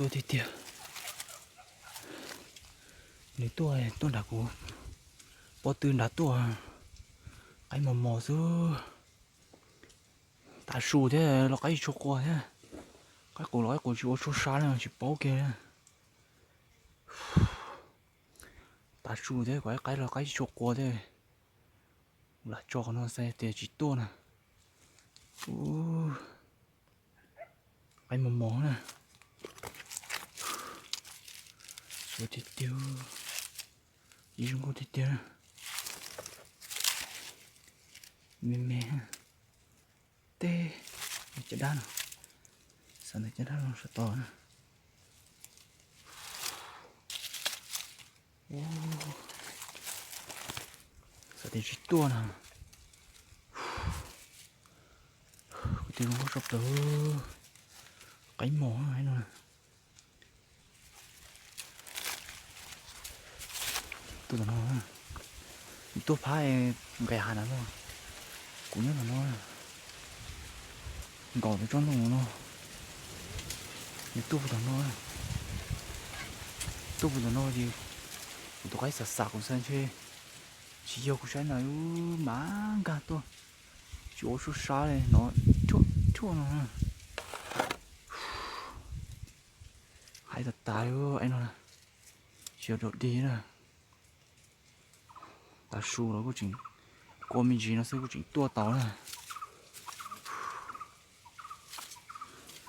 Tuaj tiag tiag. Nws tuaj, tuaj nram kuv pob tw nrad tuaj, qaib mos mos xwb. Tav su thiab los qaib tsis tshua qua thiab. Qaib qus los qaib qus tsis ua suab sab li tsis paub kiag. Tav su thiab kuv qaib los qaib tsis tshua qua thiab. Lam tso qhov no xav tias tsis tuaj na. Qaib mos mos na. Suav tiag tiag. Ib zoo nkauj tiag tiag. Me me. Teb caj dab no, xav ntawm caj dab no sawv tau na. Xav tias tsis tuaj na. Kuv tias zoo nkauj tshaj plaws. Qaib mos no. Tuaj tom no, tuaj phab nqes hav ntawd no, kuv nyob tom no, nkaum tus tsob ntoo no, nws tuaj puag tom no, tuaj puag tom no ces kuv tus qaib xav xav kuv xav ntshe tsis yog kuv saib na, mas nkag tuaj, tsis ua suab sab li no, ruaj ruaj no. Hais tas tas li no, tsis yog dog dig na. Tav su los kuj tseem kua me ntsis no xwb kuj tseem tuaj tau na.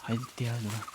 Hais tiag tiag,